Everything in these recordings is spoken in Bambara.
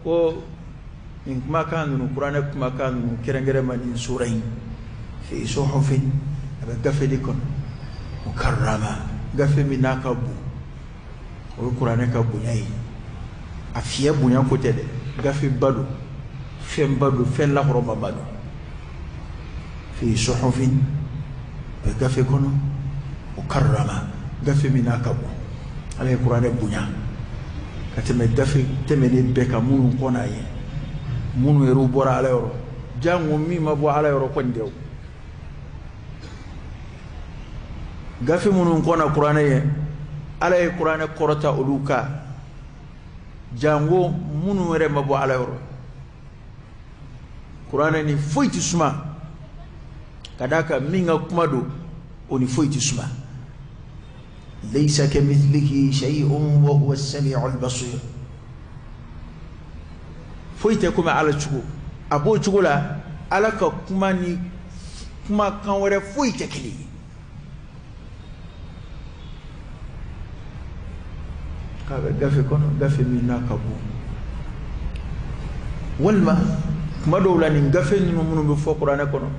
Ko nin kumakan ninnu, kuranɛ kumakan ninnu, kɛrɛnkɛrɛnma nin sura in, fi suhufin, a bɛ gafe de kɔnɔ, mukarrama, gafe min n'a ka bon. O ye kuranɛ ka bonya ye. A fiɲɛ bonya ko tɛ dɛ, gafeba don, fɛnba don, fɛn lahɔrɔmaba don. Fi suhufin, bɛ gafe kɔnɔ, mukarrama, gafe min n'a ka bon. Ala ye kuranɛ bonya ka tɛmɛ gafe tɛmɛnen bɛɛ kan minnu kɔnna a ɲɛ, minnu yɛrɛ bɔra Ala yɔrɔ. Jango min ma bɔ Ala yɔrɔ kɔni tɛ o. Gafe minnu kɔnna kuranɛ ɲɛ, Ala ye kuranɛ kɔrɔta olu kan, jango minnu yɛrɛ ma bɔ Ala yɔrɔ. Kuranɛ ni foyi tɛ suma, ka d'a kan min ka kuma don, o ni foyi tɛ suma. Laysa kamithlihi shay'un wa huwa as-sami'ul basir. Foyi tɛ komi Ala cogo. A b'o cogo la, Ala ka kuma ni kumakan wɛrɛ foyi tɛ kelen ye. K'a bɛ gafe kɔnɔ, gafe min n'a ka bon. Walima kuma dɔw la, nin gafe ninnu minnu bɛ fɔ kuranɛ kɔnɔ,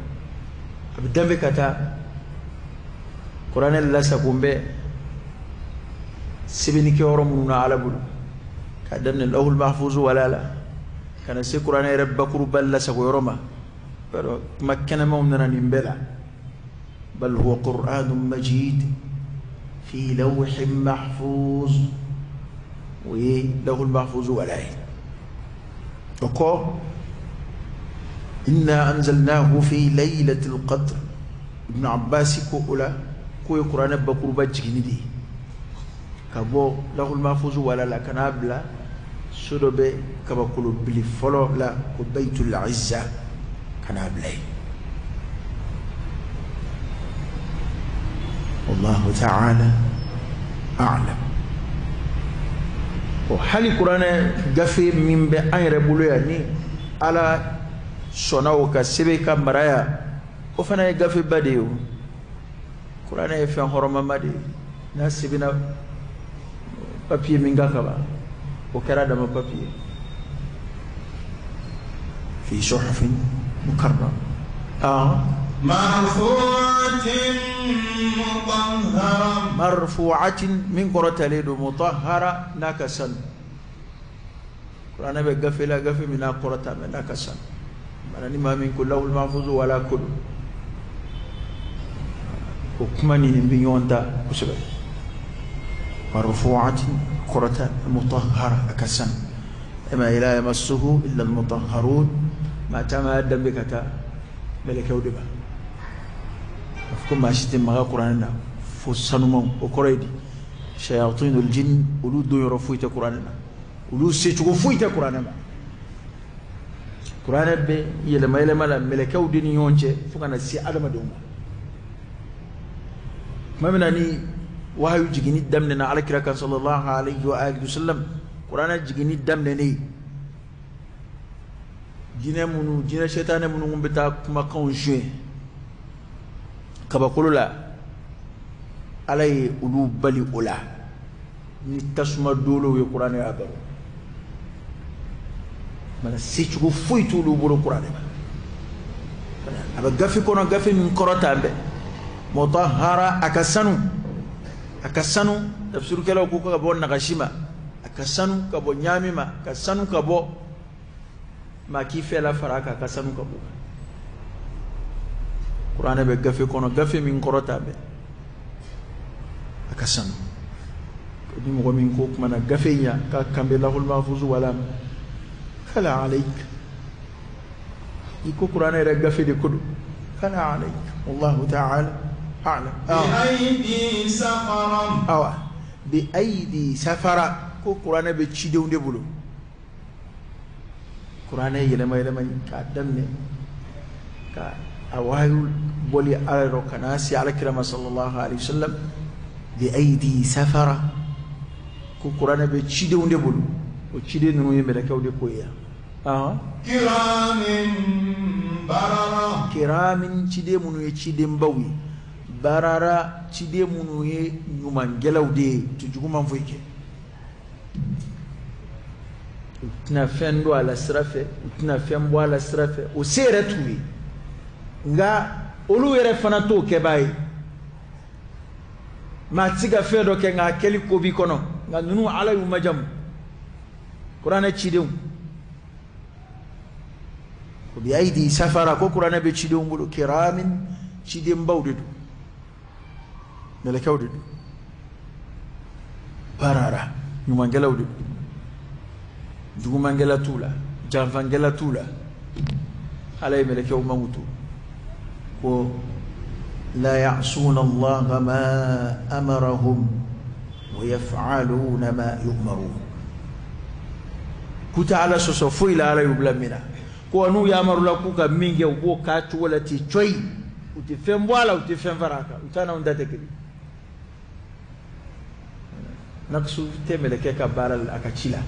a bɛ danbe ka taa kuranɛ lasago bɛ sɛbɛnnikɛyɔrɔ minnu na Ala bolo, k'a daminɛ lawhul mahfuz wala la ka na se kuranɛ yɛrɛ bakuruba lasago yɔrɔ ma. Kuma kɛnɛmaw nana nin bɛɛ la. Bal huwa qur'anun majid fi lawhin mahfuz, o ye lawhul mahfuz wala ye. O kɔ, inna anzalnahu fi laylatil qadr. Ibn Abbas ko o la k'o ye kuranɛ bakuruba jiginni de ye ka bɔ lawhul mahfuz wala la ka n'a bila so dɔ bɛ kabakolo bili fɔlɔ la ko Baytul Izza, ka n'a bila yen. Wallahu ta'ala a'lam. O hali kuranɛ gafe min bɛ an yɛrɛ bolo yan, ni Ala sɔnna o ka sɛbɛn ka mara yan, o fana ye gafeba de ye. O kuranɛ ye fɛn hɔrɔnmama de ye. N'a sɛbɛnna papiye min kan ka ban, o kɛra dama papiye. Fi suhufin mukarram. Marfu'atin mutahhara. Marfu'atin, min kɔrɔtalen don, mutahhara, n'a ka sanu. Kuranɛ bɛ gafe la, gafe min n'a kɔrɔta mɛ n'a ka sanu. Mana ni maa min ko lawhul mahfuz wala ko don, o kuma ni nin bɛ ɲɔgɔn ta kosɛbɛ. Marfu'atin, kɔrɔta, mutahhara, a ka sanu. Ema la yamassuhu illa al-mutahharun. Maa caman y'a danbe ka taa mɛlɛkɛw de ma, a fɔ ko maa si tɛ maga kuranɛ na fo sanumanw. O kɔrɔ ye di? Shayatinul jinn, olu don yɔrɔ foyi tɛ kuranɛ na, olu secogo foyi tɛ kuranɛ ma. Kuranɛ bɛ yɛlɛma yɛlɛma la mɛlɛkɛw de ni ɲɔgɔn cɛ fo ka na se adamadenw ma. Tuma min na ni wahayu jiginni daminɛna Ala kira kan sallallahu alayhi wa alihi wa sallam, kuranɛ jiginni daminɛnen, jinɛ minnu, jinɛ sɛtanɛ minnu bɛ taa kumakanw suɲɛ kabakolo la, Ala ye olu bali o la ni tasuma dolow ye. Kuranɛ y'a baro mana, secogo foyi t'olu bolo kuranɛ ma. A bɛ gafe kɔnɔ, gafe min kɔrɔta bɛ, mutahhara, a ka sanu, a ka sanu. Tafsirukɛlaw ko ka bɔ nagasi ma, a ka sanu ka bɔ ɲaami ma, ka sanu ka bɔ maa k'i fɛ la fara a kan, ka sanu ka bɔ. Kuranɛ bɛ gafe kɔnɔ, gafe min kɔrɔta bɛ, a ka sanu. Ni mɔgɔ min ko kuma na gafe in ya k'a kan bɛ lahul mahfuz wala ma, fala alayk, i ko kuranɛ yɛrɛ gafe de ko don, fala alayk. Wallahu ta'ala a'lam. Bi aydi safara. Awa, bi aydi safara, ko kuranɛ bɛ cidenw de bolo. Kuranɛ yɛlɛma yɛlɛma k'a daminɛ ka a wahayu bɔli Ala yɔrɔ ka n'a se Ala kira ma sallallahu alaihi wasallam, bi aydi safara, ko kuranɛ bɛ cidenw de bolo. O ciden ninnu ye mɛlɛkɛw de ko ye yan. Kiramin barara. Kiramin, ciden minnu ye cidenbaw ye, barara, ciden minnu ye ɲumankɛlaw de ye, u tɛ juguman foyi kɛ. U tɛna fɛn don a la sira fɛ, u tɛna fɛn bɔ a la sira fɛ, o se yɛrɛ t'u ye. Nka olu yɛrɛ fana t'o kɛbaa ye. Maa tɛ se ka fɛn dɔ kɛ nka a kɛli ko b'i kɔnɔ. Nka ninnu Ala y'u majamu, kuranɛ cidenw. Ko bi ayidi safara, ko kuranɛ bɛ cidenw bolo, kiramin, cidenbaw de don, mɛlɛkɛw de don, barara, ɲumankɛlaw de don, jugumankɛla t'u la, janfankɛla t'u la. Ala ye mɛlɛkɛw mankutu ko la ya'suna Allaha ma amarahum wa yaf'aluna ma yu'marun. K'u tɛ Ala sɔsɔ foyi la, Ala y'u bila min na. Ko n'u yamarula k'u ka min kɛ, u b'o k'a cogo la ten cɔyi, u tɛ fɛn bɔ a la, u tɛ fɛn fara a kan, u t'a n'anw ta tɛ kelen. Naqsu tɛ mɛlɛkɛ ka baara la, a ka ci la.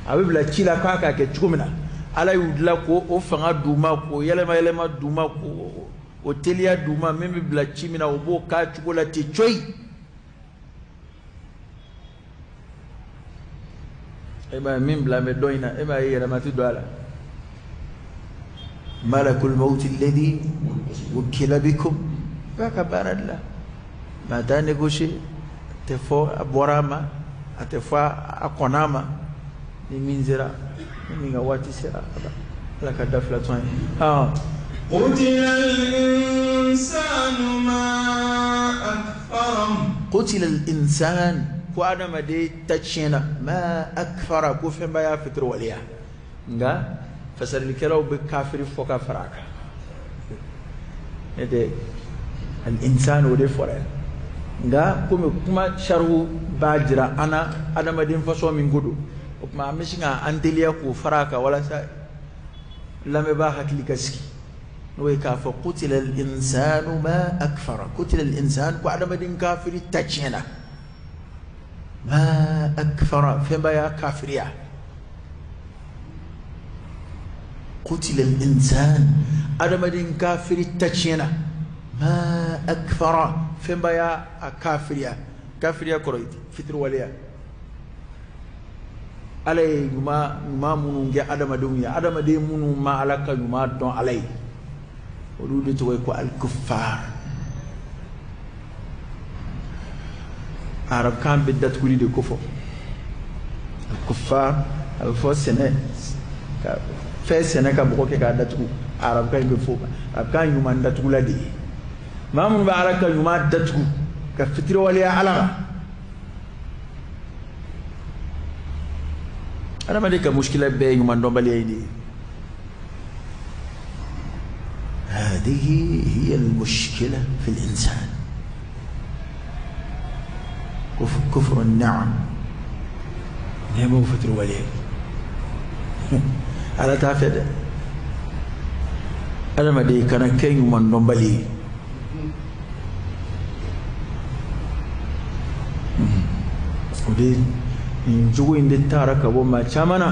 A bɛ bila ci la k'a k'a kɛ cogo min na, Ala y'u dilan k'o o fanga d'u ma, k'o yɛlɛma yɛlɛma d'u ma, k'o o teliya d'u ma. Min bɛ bila ci min na, u b'o k'a cogo la ten cɔyi. E b'a ye min bila bɛ dɔ in na, e b'a ye yɛlɛma tɛ don a la. Malakul mawti alladhi wukila bikum, b'a ka baara de la. Maa t'a négocier, a tɛ fɔ a bɔra a ma, a tɛ fɔ a kɔnna a ma. Ni min sera, ni min ka waati sera, Ala ka da fila tɔn ye. Qutila al-insanu ma akfara. Qutila al-insan, ko adamaden ta tiɲɛna, ma akfara, ko fɛnba y'a fitiriwaleya. Nka fasarilikɛlaw bɛ kafiri fɔ ka fara a kan. Ne tɛ al-insan o de fɔra yan. Nka komi kuma sariw b'a jira an na adamaden fasɔn min ko don, o tuma an bɛ sin k'an teliya k'o fara a kan walasa lamɛnbaa hakili ka sigi. N'o ye k'a fɔ qutila al-insanu ma akfara. Qutila al-insan, ko adamaden kafiri ta tiɲɛna, ma akfara, fɛnba y'a kafiriya. Qutila al-insan, adamaden kafiri ta tiɲɛna, ma akfara, fɛnba y'a kafiriya. Kafiriya kɔrɔ ye fitiriwaleya. Ala ye ɲuman minnu kɛ adamadenw ye, adamaden minnu ma Ala ka ɲuman dɔn Ala ye, olu de tɔgɔ ye ko al-kuffar. Arabukan bɛ datuguli de kofɔ. Al-kuffar a bɛ fɔ sɛnɛ, ka fɛn sɛnɛ ka bɔgɔ kɛ k'a datugu. Arabukan in bɛ fɔ arabukan ɲuman datugula de ye. Maa minnu bɛ Ala ka ɲuman datugu ka fitiriwaleya Ala ma. Adamaden ka muskila bɛɛ ye ɲuman dɔnbaliya ye de ye. هذه هي المشكلة في الإنسان، كفر النعم، نعمة fitiriwaleya. Ala t'a fɛ dɛ. Adamaden kana kɛ ɲuman dɔnbali ye. O de nin jogo in de taara ka bɔ maa caman na.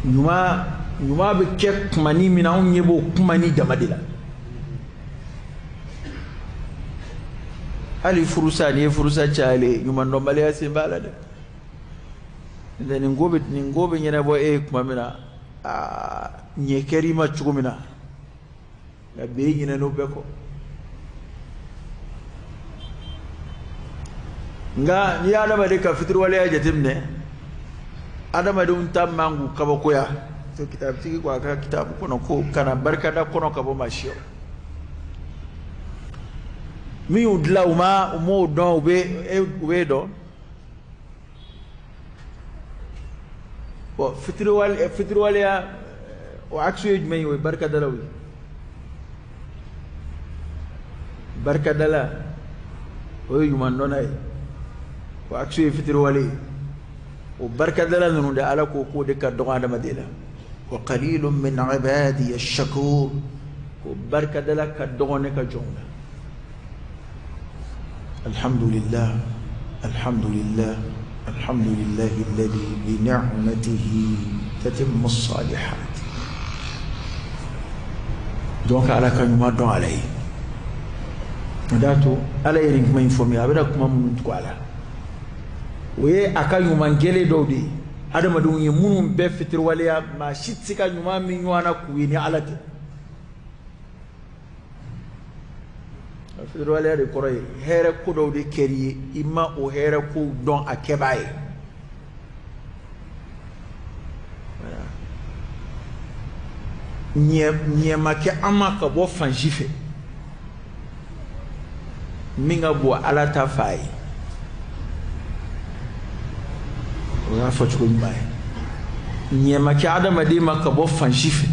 Ɲuman bɛ kɛ kumani min na, anw ɲɛ b'o kumani dama de la. Hali furusa, n'i ye furusa cayalen, ɲuman dɔnbaliya sen b'a la dɛ. Nin ko bɛ ɲɛnabɔ e ye tuma min na, aa ɲɛ kɛr'i ma cogo min na, nka bi e ɲinɛn'o bɛɛ kɔ. Nka n'i ye adamaden ka fitiriwaleya jateminɛ, adamadenw ta man k'u kabakoya. Kitabutigi ko a ka kitabu kɔnɔ ko kana barikada kɔnɔ ka bɔ maa si yɔrɔ. Min y'u dilan, u ma u m'o dɔn, u bɛ dɔn. Bon, fitiriwaleya o axe ye jumɛn ye? O ye barikadalaw ye. Barikadala o ye ɲuman dɔnna ye, o axe ye fitiriwale ye. O barikadala ninnu de Ala ko k'o de ka dɔgɔ adamaden la. Wa qalilun min ibadiya ash-shakur, ko barikadala ka dɔgɔ ne ka jɔnw na. Alhamdulillah, alhamdulillah, alhamdulillah alladhi bi ni'matihi tatimmu as-salihat. Donc Ala ka ɲuman dɔn Ala ye. O de y'a to Ala ye nin kuma in fɔ min, a bɛna kuma minnu tugu a la, o ye a ka ɲuman kɛlen dɔw de ye. Adamadenw ye minnu bɛɛ fitiriwaleya, maa si tɛ se ka ɲuman min ɲɔgɔn na k'u ye ni Ala tɛ. Fitiriwaleya de kɔrɔ ye hɛrɛ ko dɔw de kɛr'i ye, i ma o hɛrɛ kow dɔn a kɛbaa ye. Ɲɛ ma kɛ an ma ka bɔ fan si fɛ min ka bon Ala ta fa ye. O y'a fɔ cogo ɲuman ye. Ɲɛ ma kɛ adamaden ma ka bɔ fan si fɛ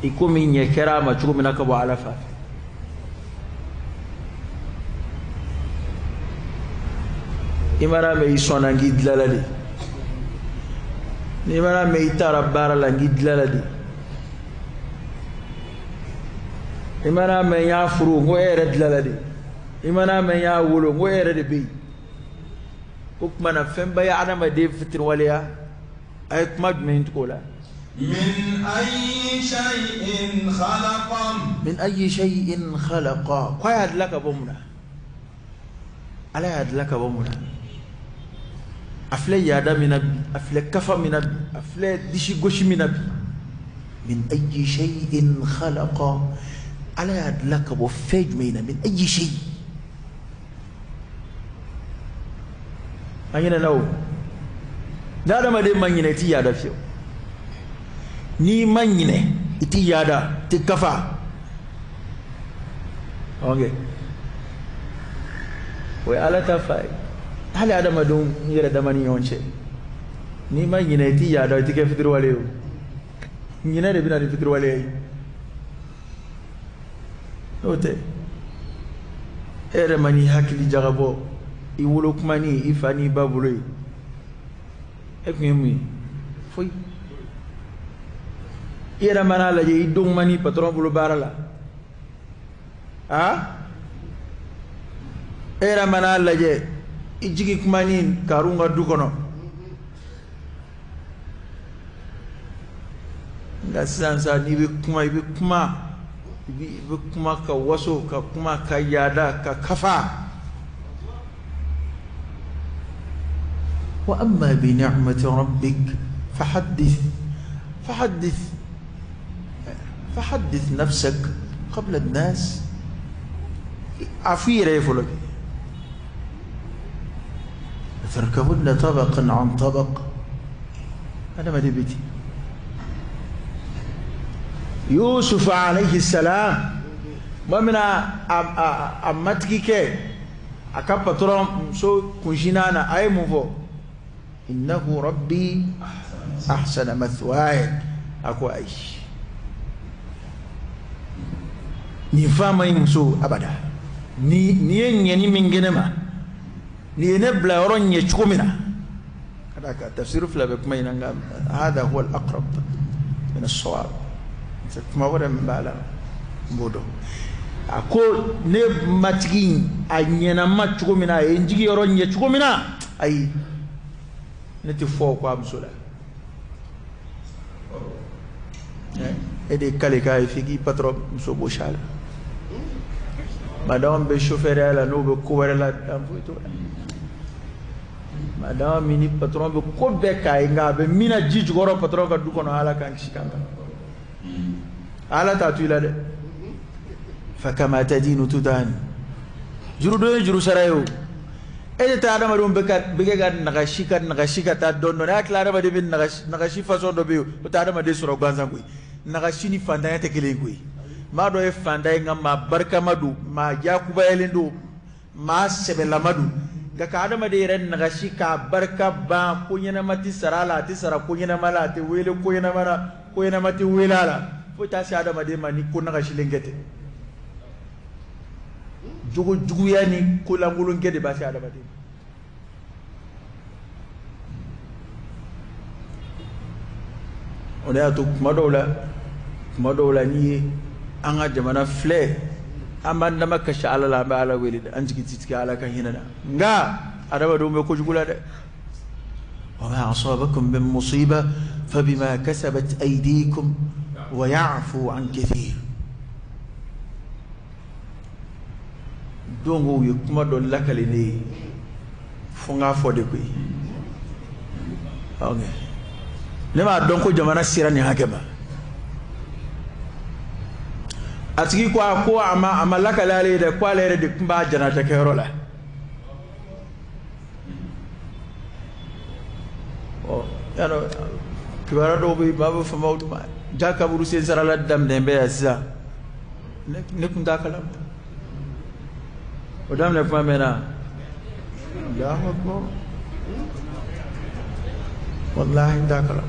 i komi ɲɛ kɛra a ma cogo min na ka bɔ Ala fa fɛ. I mana mɛn i sɔnna k'i dilala de, n'i mana mɛn i taara baara la k'i dilala de, i mana mɛn n y'a furu n ko e yɛrɛ dilala de, i mana mɛn n y'a wolo n ko e yɛrɛ de bɛ yen. O tuma na fɛnba ye adamaden fitiriwaleya. A ye kuma jumɛn tugu o la? Min ayyi shay'in khalaqa. Min ayyi shay'in khalaqa. K'a y'a dilan ka bɔ mun na? Ala y'a dilan ka bɔ mun na? A filɛ yaada min na bi, a filɛ kafa min na bi, a filɛ disi gosi min na bi. Min ayyi shay'in khalaqa. Ala y'a dilan ka bɔ fɛn jumɛn na? Min ayyi shay. An ɲinɛna o. Ni adamaden ma ɲinɛ, i ti yaada fiyewu. N'i ma ɲinɛ, i ti yaada, i ti kafa. Ok, o ye Ala ta fa ye. Hali adamadenw yɛrɛ dama ni ɲɔgɔn cɛ, n'i ma ɲinɛ, i ti yaada, i ti kɛ fitiriwale ye o. Ɲinɛ de bɛ na ni fitiriwaleya ye. N'o tɛ, e yɛrɛ ma n'i hakili jagabɔ i wolo kuma ni i fa n'i ba bolo ye, e kun ye mun ye? Foyi. I yɛrɛ mana lajɛ i don man ni patɔrɔn bolo baara la, a e yɛrɛ mana lajɛ i jigi kuma ni karun ka du kɔnɔ. Nka sisan sa, n'i bɛ kuma, i bɛ kuma, i bɛ kuma ka waso, ka kuma ka yaada, ka kafa. Wa amma bi ni'mati rabbik fahaddith, fahaddith, fahaddith nafsak qabla an-nas. A f'i yɛrɛ ye fɔlɔ. Tarkabunna tabaqan an tabaq. Adamaden bɛ ten. Yusuf alayhi salam, tuma min na a matigi kɛ a ka patɔrɔn muso kunsinna na, a ye mun fɔ? Innahu rabbi ahsana mathwaya. A ko ayi, nin fa ma ɲi muso abada. Ni nin ye ɲɛni min kɛ ne ma, nin ye ne bila yɔrɔ ɲɛ cogo min na, ka d'a kan tafsiri fila bɛ kuma in na, nka hada huwa al-aqrab min as-sawab. Kuma wɛrɛ min b'a la, n b'o dɔn. A ko ne matigi in, a ɲɛna n ma cogo min na, a ye n jigi yɔrɔ ɲɛ cogo min na, ayi, ne tɛ fɔ o kɔ a muso la. E de ye kale k'a ye f'i k'i patɔrɔn muso gosi a la. Madame bɛ chauffeur la, n'o bɛ ko wɛrɛ la, dan foyi t'o la. Madame min ni patɔrɔn bɛ ko bɛɛ k'a ye, nka a bɛ min na ji jukɔrɔ patɔrɔn ka du kɔnɔ, Ala k'an kisi k'an kan. Ala t'a to i la dɛ. Fakama tadinu tudan. Juru dɔ ye juru sara ye o. E de tɛ adamadenw bɛ kɛ ka nagasi, ka nagasi ka taa dɔɔnin dɔɔnin. Hakili adamaden bɛ nagasi, nagasi façon dɔ bɛ yen, o tɛ adamaden sɔrɔ gansan koyi. Nagasi ni fantanya tɛ kelen ye koyi. Maa dɔ ye fantan ye, nka maa barikama don, maa yakubayalen don, maa sɛbɛlama don. Nka ka adamaden yɛrɛ nagasi k'a barika ban, ko ɲɛnama tɛ sara a la, a tɛ sara ko ɲɛnama la, a tɛ wele ko ɲɛnama la, ko ɲɛnama tɛ wele a la. Foyi t'a se adamaden ma ni ko nagasilen kɛ tɛ. Jogo juguya ni ko lankolon kɛ de b'a se adamaden ma. O de y'a to kuma dɔw la, n'i ye an ka jamana filɛ, an b'an dama kasi Ala la, an bɛ Ala wele dɛ, an jigi tɛ tigɛ Ala ka hinɛ na. Nka adamadenw bɛ kojugu la dɛ. Wa ma asabakum min musiba fabima kasabat aydikum wa ya'fu an kathir. Don ko u ye kuma dɔ lakale ne ye, fo n k'a fɔ de koyi. Ok, ne m'a dɔn ko jamana sera nin hakɛ ma. A tigi ko a ko a ma lakale ale ye dɛ, ko ale yɛrɛ de tun b'a janaja kɛyɔrɔ la. Ɔ, y'a dɔn, kibaruya dɔw bɛ yen, maa bɛ fama olu ma. Ja kaburu sen sarala daminɛ bɛ yan sisan, ne tun t'a kalama. O daminɛ kuma mɛnna. Allahu akbar, wallahi n t'a kalama.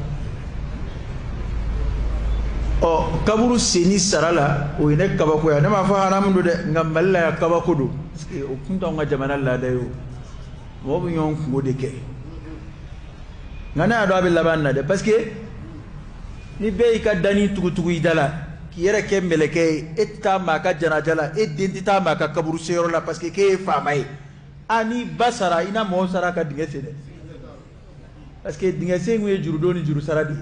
Ɔ, kaburu senni sara la, o ye ne kabakoya. Ne m'a fɔ haramu don dɛ, nka Mali la yan, kabako don, parce que o kun t'anw ka jamana laada ye. O mɔgɔ bɛ ɲɔgɔn kungo de kɛ, nka ne y'a dɔn a bɛ laban na dɛ, parce que ni bɛɛ y'i ka danni tugutugu i da la k'i yɛrɛ kɛ mɛlɛkɛ ye, e tɛ taa maa ka janaja la, e den tɛ taa maa ka kaburu seyɔrɔ la, parce que k'e ye faama ye. A ni ba sara, i na mɔgɔ sara ka dingɛ sen dɛ, parce que dingɛ sen kun ye jurudon ni juru sara de ye.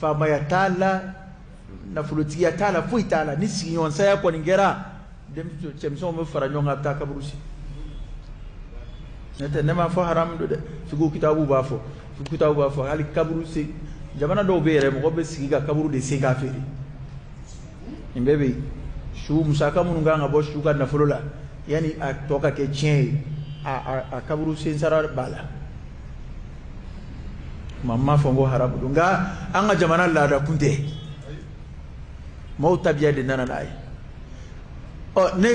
Faamaya t'a la, nafolotigiya t'a la, foyi t'a la. Ni sigiɲɔgɔnsaya kɔni kɛra, denmisɛn cɛmisɛnw bɛ fara ɲɔgɔn kan, a bɛ taa kaburu sen. N'o tɛ, ne m'a fɔ haramu don dɛ. Fiqhu kitabu b'a fɔ, fiqhu kitabu b'a fɔ. Hali kaburu sen, jamana dɔw bɛ yɛrɛ, mɔgɔ bɛ sigi ka kaburu de sen k'a feere. Nin bɛɛ bɛ yen. Su musaka minnu kan ka bɔ su ka nafolo la, yanni a tɔ ka kɛ tiɲɛ ye, a kaburu sen sara b'a la. Maa m'a fɔ n ko haramu don, nka an ka jamana laada kun tɛ, maaw tabiya de nana n'a ye. Ɔ, ne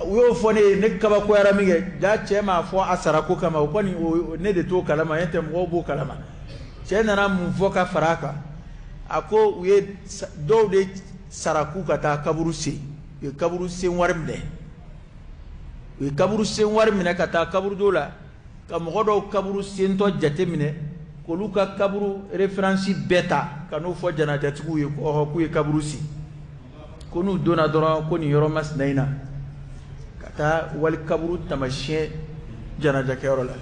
u y'o fɔ ne ye, ne kabakoyara min kɛ, ja cɛ m'a fɔ a sarako kama, o kɔni ne de t'o kalama, n'o tɛ mɔgɔw b'o kalama. Cɛ nana mun fɔ ka fara a kan? A ko u ye dɔw de sara k'u ka taa kaburu sen. U ye kaburu sen wari minɛ, u ye kaburu sen wari minɛ ka taa kaburudo la, ka mɔgɔ dɔw kaburu sentɔ jate minɛ, k'olu ka kaburu référence bɛɛ ta ka n'o fɔ janajatigiw ye ko ɔhɔ, k'u ye kaburu sen, ko n'u donna dɔrɔn, ko nin yɔrɔ masina in na, ka taa wali kaburu tamasiyɛn janajakɛyɔrɔ la.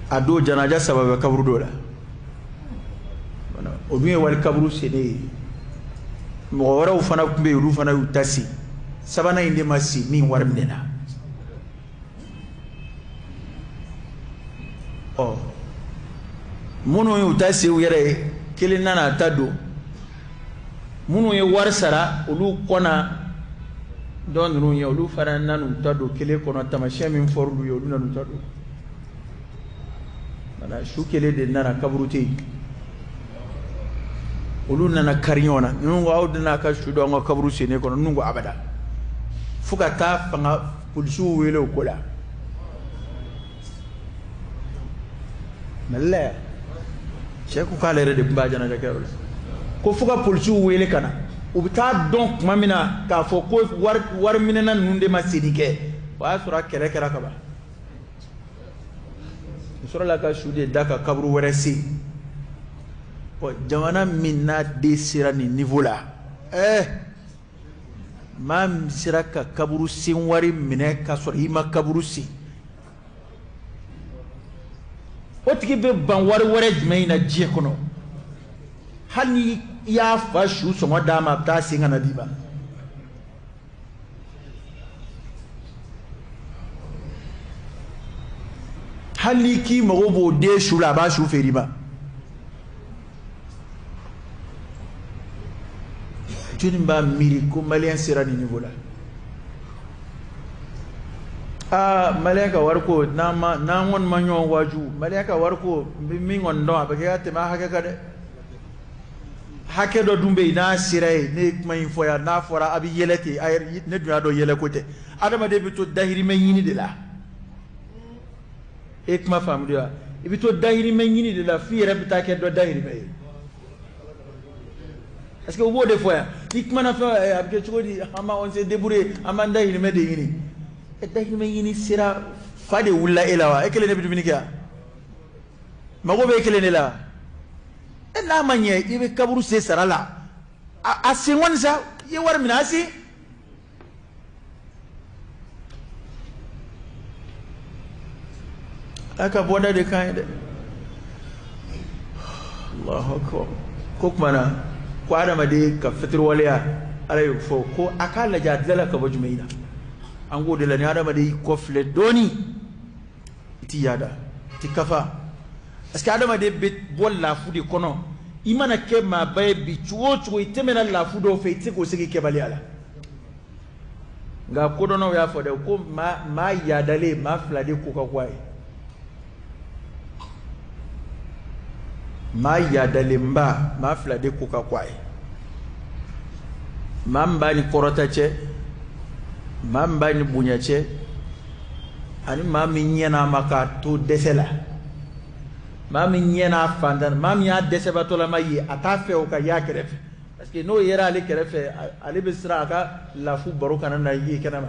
A don janaja saba bɛ kaburu dɔ la, o dun ye wali kaburu sennen ye. Mɔgɔ wɛrɛw fana tun bɛ yen, olu fana y'u ta sen. Sabanan in de ma sen min wari minɛna. Ɔ, minnu y'u ta sen u yɛrɛ ye, kelen nana a ta don. Minnu ye wari sara, olu kɔnna dɔ ninnu ye, olu fana nan'u ta don kelen kɔnɔ. Tamasiyɛn min fɔr'olu ye, olu nan'u ta don. Wala su kelen de nana, kaburu tɛ yen. Olu nana kari ɲɔgɔn na. Ninnu ko aw donna ka su don an ka kaburu sennen kɔnɔ. Ninnu ko abada, fo ka taa fanga polisiw wele o ko la. Mali la yan, cɛ ko k'ale yɛrɛ de tun b'a janaja kɛyɔrɔ la, ko fo ka polisiw wele ka na. U bɛ taa dɔn tuma min na k'a fɔ ko wari minɛna ninnu de ma senni kɛ, o y'a sɔrɔ a kɛlɛ kɛra ka ban. U sɔrɔla ka su de da ka kaburu wɛrɛ sen. Ɔ, jamana min n'a den sera nin niveau la, maa min sera ka kaburu sen wari minɛ k'a sɔrɔ i ma kaburu sen, o tigi bɛ ban wari wɛrɛ jumɛn in na diɲɛ kɔnɔ? Hali ni i y'a fa su sɔngɔ d'a ma, a bɛ taa sen ka na d'i ma. Hali n'i k'i mago b'o den su la, a b'a su feere i ma. Jɔnni b'a miiri ko maliyɛn sera nin niveau la? Aa, maliyɛn ka wari ko, n'an ma, n'an kɔni ma ɲɔgɔn waaju, maliyɛn ka wari ko, n bɛ min kɔni dɔn, a bɛ kɛ ka tɛmɛ a hakɛ kan dɛ. Hakɛ dɔ dun bɛ yen, n'a sera yen, ne ye kuma in fɔ yan, n'a fɔra a bɛ yɛlɛ ten. A yɛrɛ, ne dun y'a dɔn yɛlɛ ko tɛ, adamaden bɛ to dahirimɛ ɲini de la. E kuma faamu de wa? I bɛ to dahirimɛ ɲini de la f'i yɛrɛ bɛ taa kɛ dɔ dahirimɛ ye, parce que u b'o de fɔ yan. Ni kumana fɛn, a bɛ kɛ cogo di? An b'a, on s'est débrouillé, an b'an dahirimɛ de ɲini. E dahirimɛ ɲini sera fa de wulila e la wa? E kelen de bɛ dumuni kɛ wa? Mago bɛ e kelen de la. E n'a ma ɲɛ, i bɛ kaburu sen sara la, a sen kɔni sa, i ye wari minɛ, a sen. Ala ka bɔda de kan ye dɛ. Allahu akbar. Ko tuma na ko adamaden ka fitiriwaleya, Ala y'o fɔ ko a k'a lajɛ a tilala ka bɔ jumɛn na. An k'o de la, ni adamaden y'i kɔ filɛ dɔɔni, i ti yaada. Ti kafa parce que adamaden bɛ bɔ lafu de kɔnɔ. I mana kɛ maaba ye bi cogo o cogo, i tɛmɛna lafu dɔw fɛ, i tɛ se k'o segin kɛbaliya la. Nka kodɔnnaw y'a fɔ dɛ ko maa yaadalen maa fila de ko ka go a ye. Maa yaadalenba maa fila de ko ka go a ye. Maa min b'a ni kɔrɔta cɛ, maa min b'a ni bonya cɛ, ani maa min ɲɛna a ma k'a to dɛsɛ la. Maa min ɲɛna a fantan, maa min y'a dɛsɛbaatɔlama ye, a t'a fɛ o ka y'a kɛrɛfɛ. Parce que n'o yera ale kɛrɛfɛ, ale bɛ siran a ka lafu baro kana na ye kɛnɛ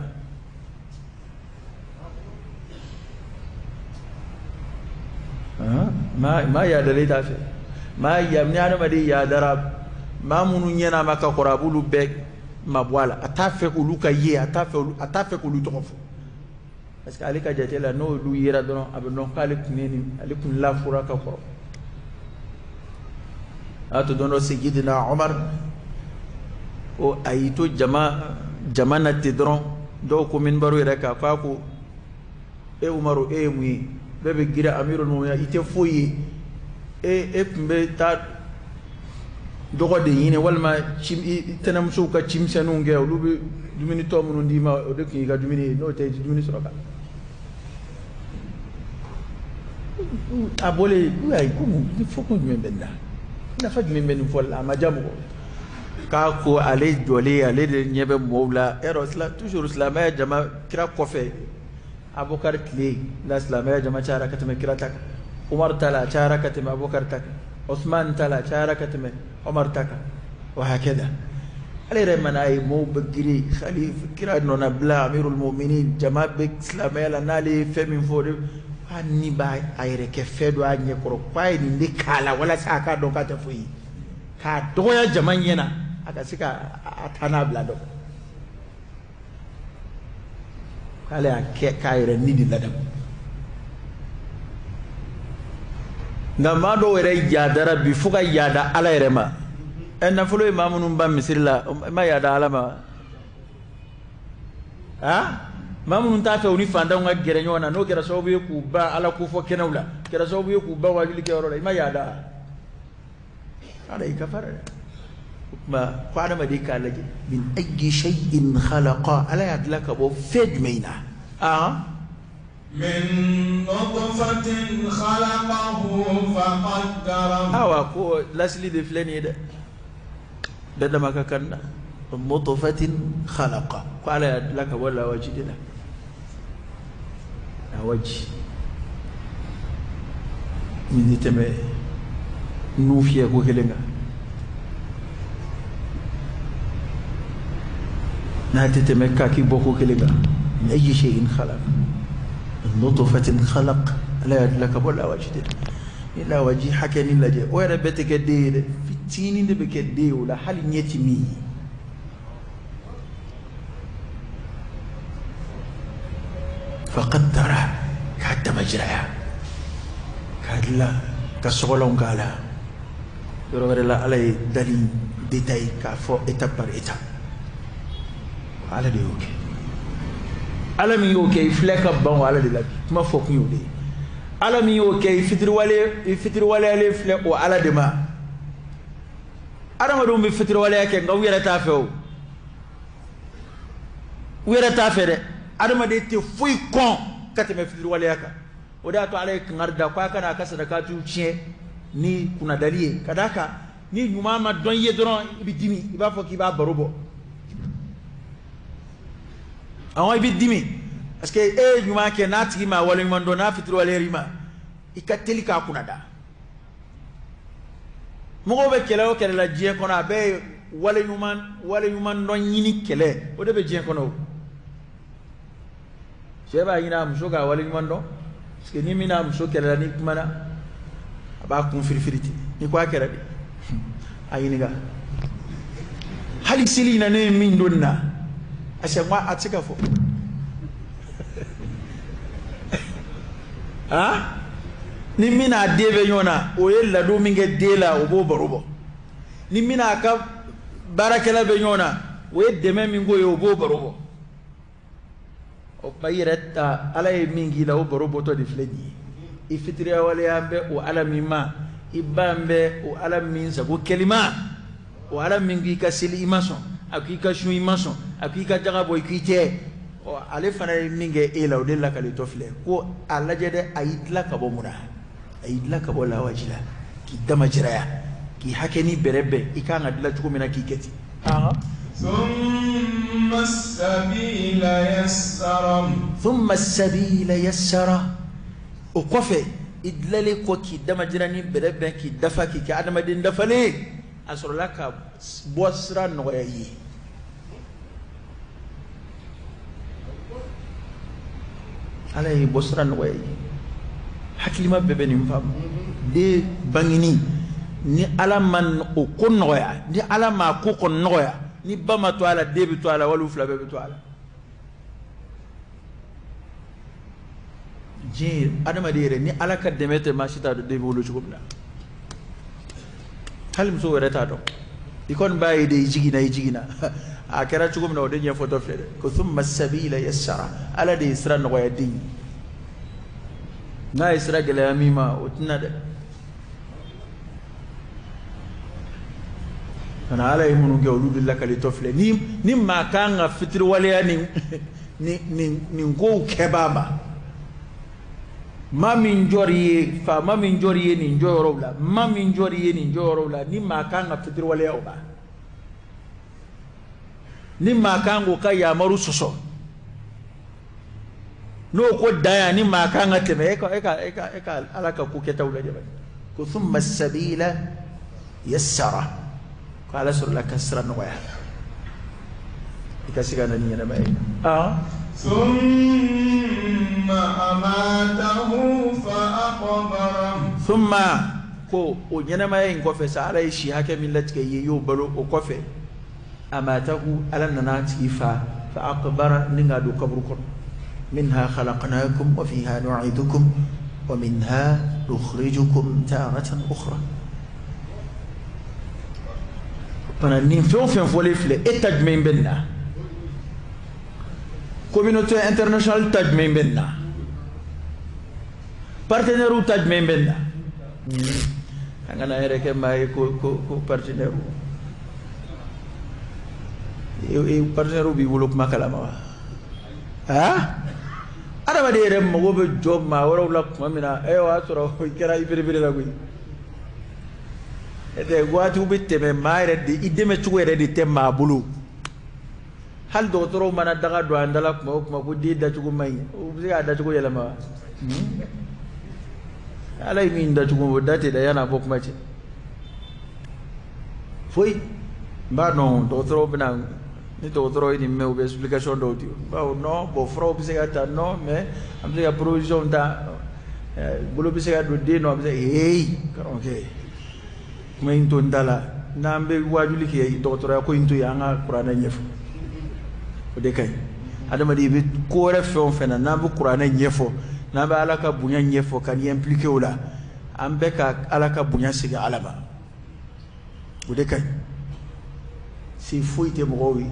ma. Maa yaadalen t'a fɛ. Maa ya ni adamaden yaadara, maa minnu ɲɛna a ma ka kɔrɔ, a b'olu bɛɛ mabɔ a la. A t'a fɛ k'olu ka ye, a t'a fɛ k'olu tɔgɔ fɔ. Parce que ale ka jate la, n'olu yera dɔrɔn, a bɛ dɔn k'ale tun ye nin, ale tun lafura ka kɔrɔ. A to don dɔ Seyyidina Umar ko a y'i to jama na ten dɔrɔn, dɔw ko minbaru yɛrɛ kan, k'a ko e Umaru, e ye mun ye? Bɛɛ bɛ girin amirul muminin, i tɛ foyi ye. E tun bɛ taa dɔgɔ de ɲini walima tɛnɛmusow ka cimisɛnninw kɛ, olu bɛ dumuni tɔ minnu d'i ma, o de tun y'i ka dumuni ye, n'o tɛ i tɛ dumuni sɔrɔ kan. A bɔlen ayi ko mun fɔ kun jumɛn bɛ nin na, nafa jumɛn bɛ nin fɔli la, a ma diya mɔgɔ. K'a ko ale jɔlen, ale de ɲɛ bɛ mɔgɔw la. Yɔrɔ toujours silamɛya jama kira kɔfɛ, Abubakar tile la silamɛya jama cayara ka tɛmɛ kira ta kan, Umar ta la a cayara ka tɛmɛ Abubakar ta kan, Osman ta la a cayara ka tɛmɛ Omar ta kan, wa hakɛda. Ale yɛrɛ mana ye mɔgɔw bɛ girin khalifa kira nɔnabila amirul muminin, jama bɛ silamɛya la, n'ale ye fɛn min fɔ o de k'a ni b'a a yɛrɛ kɛ fɛn dɔ a ɲɛ kɔrɔ, k'a ye nin de k'a la walasa a k'a dɔn k'a tɛ foyi ye, k'a dɔgɔya jama ɲɛ na, a ka se ka a taa n'a bila dɔn. K'ale y'a kɛ k'a yɛrɛ ni de ladamu. Nka maa dɔw yɛrɛ yaadara bi fo ka yaada Ala yɛrɛ ma. Ɛ nafolo ye maa minnu ban misiri la, i ma yaada Ala ma? Maa minnu t'a fɛ u ni fantanw ka gɛrɛ ɲɔgɔn na, n'o kɛra sababu ye k'u ban Ala kofɔ kɛnɛw la, kɛra sababu ye k'u ban wajuli kɛyɔrɔ la, i ma yaada? Ala i kafara dɛ. O tuma ko adamaden k'a lajɛ min ayyi shay'in khalaqa, Ala y'a dilan ka bɔ fɛn jumɛn na? Min nutfatin khalaqahu faqaddarahu. Awa ko lasili de filɛ nin ye dɛ, bɛɛ dama ka kan na. Nutfatin khalaqa, ko Ala y'a dilan ka bɔ lawaji de la. Lawaji min tɛ tɛmɛ nun fiyɛ ko kelen kan, n'a tɛ tɛmɛ kaki bɔ ko kelen kan. Min ayyi shay'in khalaq, min nutfatin khalaq, Ala y'a dilan ka bɔ lawaji de la. Ni lawaji hakɛ ni lajɛ, o yɛrɛ bɛɛ tɛ kɛ den ye dɛ, fitinin de bɛ kɛ den ye o la, hali ɲɛ ti min ye. Faqaddara, k'a damajiraya, k'a dilan ka sɔgɔlanw k'a la. Yɔrɔ wɛrɛ la Ala ye dali détail k'a fɔ étape par étape. Ala de y'o kɛ. Ala min y'o kɛ, i filɛ ka ban o Ala de la bi. Kuma fɔ kun y'o de ye. Ala min y'o kɛ, i fitiriwaleyalen filɛ o Ala de ma. Adamadenw bɛ fitiriwaleya kɛ, nka u yɛrɛ t'a fɛ o. U yɛrɛ t'a fɛ dɛ. Adamaden tɛ foyi kɔn ka tɛmɛ fitiriwaleya kan. O de y'a to Ala ye kangari da k'a kana a ka sadakatiw tiɲɛ ni kunnadali ye. Ka d'a kan ni ɲuman ma dɔn i ye dɔrɔn, i bɛ dimi, i b'a fɔ k'i b'a baro bɔ. Awɔ, i bɛ dimi parce que e ye ɲuman kɛ, n'a tigi ma waleɲuman dɔn, n'a fitiriwaleyara i ma, i ka teli k'a kunnada. Mɔgɔw bɛ kɛlɛ o kɛlɛ la diɲɛ kɔnɔ, a bɛɛ ye waleɲuman dɔn ɲini kɛlɛ, o de bɛ diɲɛ kɔnɔ o. Cɛ b'a ɲini a muso k'a waleɲuman dɔn, parce que ni min n'a muso kɛlɛla, n'i kumana a b'a kun firifiri ten, n'i ko a kɛra di, a ɲininka. Hali seli in na ne ye min don nin na, a sɛ a tɛ se ka fɔ. Ni min n'a den bɛ ɲɔgɔn na, o ye ladon min kɛ den la, o b'o baro bɔ. Ni min n'a ka baarakɛla bɛ ɲɔgɔn na, o ye dɛmɛ min k'o ye, o b'o baro bɔ. O tuma i yɛrɛ ta Ala ye min k'i la, o baro bɔtɔ de filɛ nin ye. I fitiriyawaleya bɛ o Ala min ma, i ban bɛ o Ala min sago kɛli ma, o Ala min k'i ka seli i ma sɔn, a k'i ka sun i ma sɔn, a k'i ka jaga bɔ i k'i tɛ. Ɔ, ale fana ye min kɛ e la, o de lakalitɔ filɛ ko a lajɛ dɛ, a y'i dilan ka bɔ mun na? A y'i dilan ka bɔ lawaji la, k'i damajiraya, k'i hakɛ ni bɛrɛ bɛn i kan ka dilan cogo min na k'i kɛ ten. Thumma sabila yassara. Thumma sabila yassara. O kɔfɛ i dilalen kɔ k'i damajira ni bɛrɛ bɛn k'i dafa k'i kɛ adamaden dafalen, a sɔrɔla ka bɔ sira nɔgɔya i ye. Ala ye bɔ sira nɔgɔya i ye. Hakilima bɛɛ bɛ nin faamu. Den bangeni, ni Ala ma o ko nɔgɔya, ni Ala ma ko kɔni nɔgɔya, ni ba ma to a la, den bɛ to a la, wali fila bɛɛ bɛ to a la. Diɲɛ adamaden yɛrɛ, ni Ala ka dɛmɛ tɛ, maa si t'a dɔn den bɛ wolo cogo min na. Hali muso yɛrɛ t'a dɔn. I kɔni b'a ye de, i jiginna, i jiginna. A kɛra cogo min na, o de ɲɛfɔtɔ filɛ dɛ. Ko thumma sabila yassara. Ala de ye sira nɔgɔya den ye. N'a ye sira gɛlɛya min ma, o tɛna dɛ. Kana Ala ye minnu kɛ, olu de lakalitɔ filɛ. Ni maa kan ka fitiriwaleya nin kow kɛbaa ma, maa min jɔr'i ye, faama min jɔr'i ye nin jɔyɔrɔw la, maa min jɔr'i ye nin jɔyɔrɔw la, ni maa kan ka fitiriwaleya o ma, ni maa kan k'o ka yamaru sɔsɔ, n'o ko dan yan, ni maa kan ka tɛmɛ, e ka Ala ka ko kɛtaw lajɛ bani. Ko thumma sabila yassara. Ko Ala sɔrɔla ka sira nɔgɔya i ka se ka na ni ɲɛnamaya ye. Thumma amatahu fa aqbara. Thumma, ko o ɲɛnamaya in kɔfɛ sa, Ala ye si hakɛ min latigɛ i ye, i y'o balo o kɔfɛ, amatahu, Ala nana a tigi fa, fa aqbara, ni k'a don kaburu kɔnɔ. Minha khalaqnakum wa fiha nu'idukum wa minha nukhrijukum taratan ukhra. Fana nin fɛn o fɛn fɔlen filɛ, e ta jumɛn bɛ nin na? Communauté internationale ta jumɛn bɛ nin na? Partenaires ta jumɛn bɛ nin na? An kana yɛrɛ kɛ maa ye ko partenaire. Partenaire b'i bolo kuma kalama wa? Adamaden yɛrɛ mago bɛ jɔ maa wɛrɛw la tuma min na, o y'a sɔrɔ i kɛra i belebele la koyi. Waatiw bɛ tɛmɛ, maa yɛrɛ de, i dɛmɛ cogo yɛrɛ de tɛ maa bolo. Hali dɔgɔtɔrɔw mana daga don an da la kuma o kuma ko den dacogo man ɲi, u bɛ se k'a dacogo yɛlɛma wa? Ala ye min dacogo, o da tɛ da yan'a bɔ kuma cɛ. Foyi. N b'a dɔn dɔgɔtɔrɔw bɛna, ni dɔgɔtɔrɔw ye nin mɛn, u bɛ explication dɔw di. Bawo non, bon, furaw bɛ se ka ta, non, mais an bɛ se ka provision ta, bolo bɛ se ka don den nɔ, a bɛ se, heyi, karamɔgɔkɛ. Kuma in to n da la, n'an bɛ wajuli kɛ dɔgɔtɔrɔya ko in to yen, an ka kuranɛ ɲɛfɔ. O de ka ɲi. Adamaden, i bɛ ko wɛrɛ fɛn o fɛn na, n'an bɛ kuranɛ ɲɛfɔ, n'an bɛ Ala ka bonya ɲɛfɔ ka n'i impliqué o la, an bɛ ka Ala ka bonya segin Ala ma. O de ka ɲi. Se foyi tɛ mɔgɔw ye,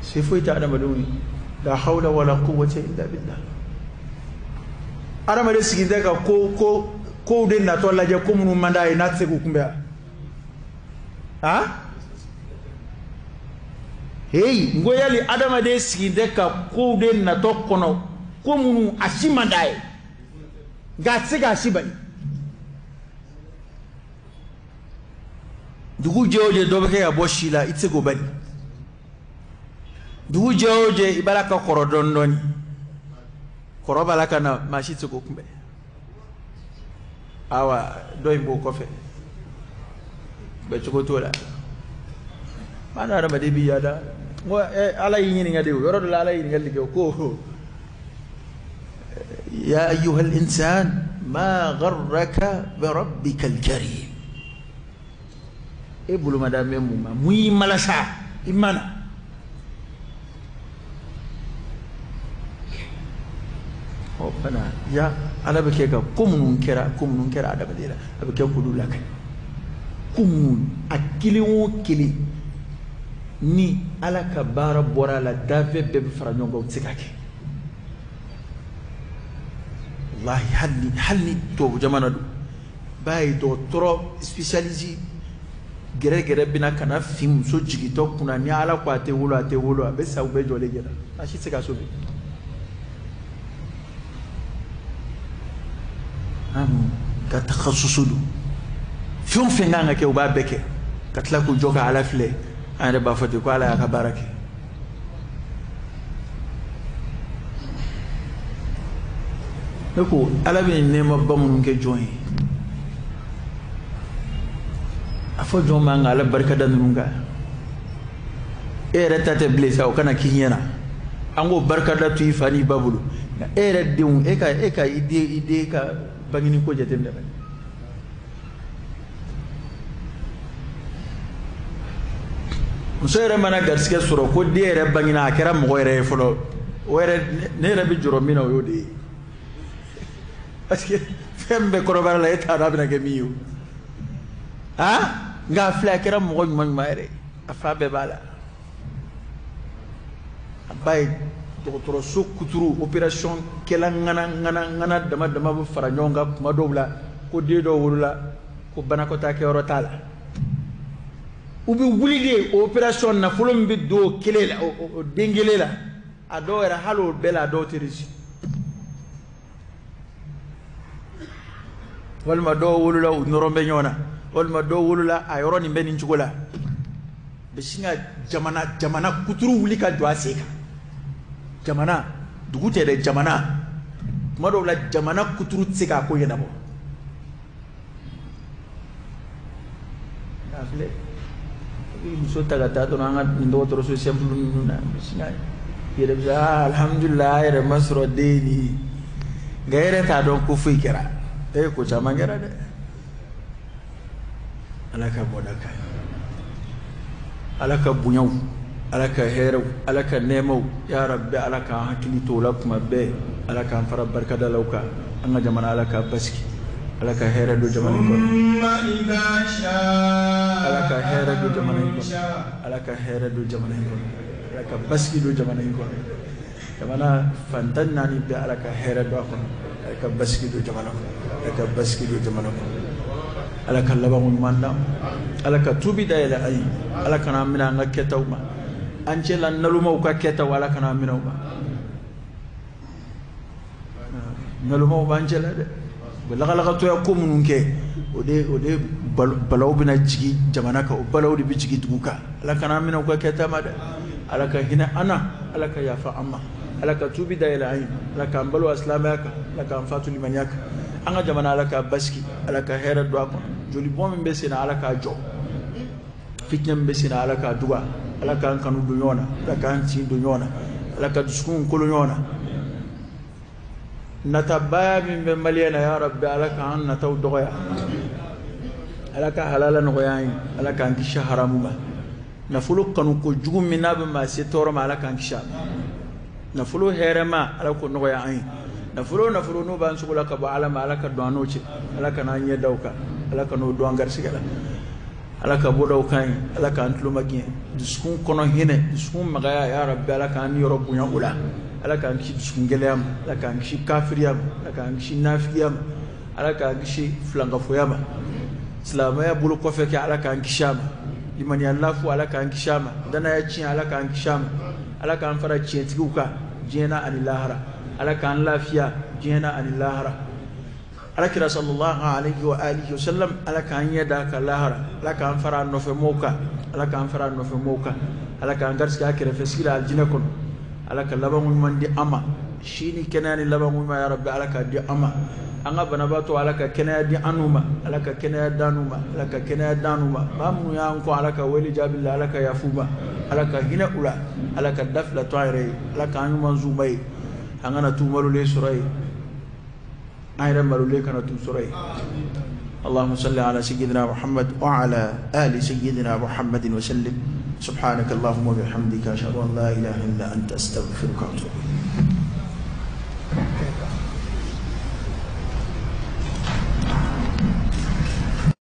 se foyi tɛ adamadenw ye. La hawla wala quwwata illa billah. Adamaden sigilen tɛ ka kow de natɔ lajɛ, ko minnu man d'a ye, n'a tɛ se k'u kunbɛn wa? Heyi, n ko yali adamaden sigilen tɛ ka kow de natɔ kɔnɔ, ko minnu a si man d'a ye, nka a tɛ se k'a si bali. Dugu jɛ o jɛ, dɔ bɛ kɛ ka bɔ si la, i tɛ se k'o bali. Dugu jɛ o jɛ, i b'a la ka kɔrɔ dɔɔni dɔɔni, kɔrɔ b'a la ka na, maa si tɛ se k'o kunbɛn. Awa, dɔ in b'o kɔfɛ, bɛ cogo t'o la. Maa ni adamaden b'i yaada. N ko Ala y'i ɲininka de, o yɔrɔ dɔ la Ala ye ɲininkali kɛ ko ya ayyuhal insan ma gharraka bi rabbikal karim. E bolo ma da bɛ mun ma, mun y'i malasa i ma na? Ɔ fana ya Ala bɛ kɛ ka ko minnu kɛra, ko minnu kɛra adamaden la, a bɛ kɛ k'olu lakali. Ko minnu a kelen o kelen, ni Ala ka baara bɔra a la, dafɛn bɛɛ bɛ fara ɲɔgɔn kan, o tɛ se ka kɛ. Wallahi, hali ni tubabu jamana don, b'a ye dɔgɔtɔrɔ spécialisé gɛrɛgɛrɛ bɛna ka na fin muso jigintɔ kunna. Ni Ala ko a tɛ wolo, a tɛ wolo, a bɛ sa, u bɛɛ jɔlen ɲɛna, a si tɛ se ka sauver. An ka takhasusu don, fɛn o fɛn kan ka kɛ, u b'a bɛɛ kɛ, ka tila k'u jɔ ka Ala filɛ. An yɛrɛ b'a fɔ ten ko Ala y'a ka baara kɛ. Ne ko Ala bɛ nɛɛmaba minnu kɛ jɔn ye, a fɔ jɔn man ka Ala barika da ninnu kan. E yɛrɛ ta tɛ bilen sa, o kana k'i ɲɛna. An k'o barika da to i fa n'i ba bolo, nka e yɛrɛ denw, e ka i den ka bangeni ko jateminɛ bani. Muso yɛrɛ mana garisɛgɛ sɔrɔ ko den yɛrɛ bangena, a kɛra mɔgɔ yɛrɛ ye fɔlɔ, o yɛrɛ, ne yɛrɛ bɛ jɔrɔ min na, o y'o de ye, parce que fɛn min bɛ kɔnɔbara la, e t'a dɔn a bɛna kɛ min ye o. Han, nka a filɛ, a kɛra mɔgɔ ɲuman ɲuman yɛrɛ, a fa bɛɛ b'a la. A ba ye dɔgɔtɔrɔso kuturu opération kɛla ŋana ŋana ŋana dama dama bɛ fara ɲɔgɔn kan kuma dɔw la, ko den dɔw wolola ko banakɔtaa kɛyɔrɔ t'a la. U bɛ wuli de o opération nafolo min bɛ don o kelen la, o den kelen la, a dɔw yɛrɛ, hali o bɛɛ la, a dɔw tɛ réussi, walima dɔw wolola u nɔrɔ bɛ ɲɔgɔn na, walima dɔw wolola a yɔrɔ nin bɛ nin cogo la. Bɛ sin ka jamana kuturu wuli ka jɔ a sen kan. Jamana, dugu tɛ dɛ, jamana. Tuma dɔw la, jamana kuturu tɛ se k'a ko ɲɛnabɔ. A filɛ, i bɛ muso ta ka taa dɔrɔn an ka nin dɔgɔtɔrɔso simple ninnu na, bɛ sin ka yɛrɛ bɛ se, aa, alhamdulilah, a yɛrɛ ma sɔrɔ den nin, nka e yɛrɛ t'a dɔn ko foyi kɛra e, ko caman kɛra dɛ. Ala ka bɔda ka ɲi, Ala ka bonyaw, Ala ka hɛrɛw, Ala ka nɛɛmaw, ya Rabbi, Ala k'an hakili to o la kuma bɛɛ. Ala k'an fara barikadalaw kan. An ka jamana, Ala k'a basigi, Ala ka hɛrɛ don jamana in kɔnɔ. Ala ka hɛrɛ don jamana in kɔnɔ, Ala ka hɛrɛ don jamana in kɔnɔ, Ala ka basigi don jamana in kɔnɔ. Jamana fantan naani bɛɛ, Ala ka hɛrɛ don a kɔnɔ, Ala ka basigi don jamana kɔnɔ, Ala ka basigi don jamana kɔnɔ. Ala ka labanko ɲuman d'an ma, Ala ka tubi dayɛlɛ an ye, Ala kana an minɛ an ka kɛtaw ma, an cɛla nalomaw ka kɛtaw, Ala kana an minɛ o ma. Nalomaw b'an cɛla dɛ, u bɛ lagalakatɔya ko minnu kɛ, o de balaw bɛna jigin jamana kan, o balaw de bɛ jigin dugu kan. Ala kana an minɛ u ka kɛta ma dɛ. Ala ka hinɛ an na, Ala ka yafa an ma, Ala ka tubi dayɛlɛ an ye, Ala k'an balo a silamɛya kan, Ala k'an fatu limaniya kan. An ka jamana, Ala k'a basigi, Ala ka hɛrɛ don a kɔnɔ. Jolibɔn min bɛ sen na, Ala k'a jɔ. Fitinɛ min bɛ sen na, Ala k'a duga. Ala k'an kanu don ɲɔgɔn na, Ala k'an tin don ɲɔgɔn na, Ala ka dusukun kolo ɲɔgɔn na. Natabaya min bɛ maliyɛn na, ya Rabbi, Ala k'an nataw dɔgɔya. Ala ka halala nɔgɔya an ye, Ala k'an kisi haramu ma. Nafolo kanu ko jugu min n'a bɛ maa se tɔɔrɔ ma, Ala k'an kisi a ma. Nafolo hɛrɛma, Ala k'o nɔgɔya an ye. Nafolo o nafolo n'o b'an sogo la ka bɔ Ala ma, Ala ka don an n'o cɛ, Ala ka n'an ɲɛ da o kan, Ala ka n'o don an garisɛgɛ la. Ala ka bɔdaw kan ye, Ala k'an tulo magɛn. Dusukun kɔnɔ hinɛ, dusukun magaya, ya Rabbi, Ala k'an niyɔrɔ bonya o la. Ala k'an kisi dusukun gɛlɛya ma, Ala k'an kisi kafiriya ma, Ala k'an kisi nafigiya ma, Ala k'an kisi filankafoya ma. Silamɛya bolo kɔfɛ kɛ, Ala k'an kisi a ma. Limaniya lafu, Ala k'an kisi a ma. Danaya tiɲɛ, Ala k'an kisi a ma. Ala k'an fara tiɲɛtigiw kan diɲɛ na ani lahara. Ala k'an lafiya diɲɛ na ani lahara. Alakira sallallahu alaihi wa alihi wa sallam, Ala k'an ɲɛ da ka lahara, Ala k'an fara a nɔfɛ mɔgɔw kan, Ala k'an fara a nɔfɛ mɔgɔw kan. Ala k'an garisɛgɛ a kɛrɛfɛ sigi la alijinɛ kɔnɔ. Ala ka labanko ɲuman di an ma, si ni kɛnɛya ni labanko ɲuman, ya Rabbi, Ala k'a di an ma. An ka banabaatɔ, Ala ka kɛnɛya di an n'u ma, Ala ka kɛnɛya d'an n'u ma, Ala ka kɛnɛya d'an n'u ma. Maa minnu y'an kɔ, Ala ka wele jaabi la, Ala ka yafa u ma, Ala ka hinɛ u la, Ala ka da fila to an yɛrɛ ye, Ala k'an ɲuman zuma ye, an kana t'u malolen sɔrɔ yen, an yɛrɛ malolen kana t'u sɔrɔ yen. اللهم صل على سيدنا محمد وعلى آل سيدنا محمد وسلم. سبحانك اللهم وبحمدك، أشهد أن لا إله إلا أنت، أستغفرك وأتوب إليك.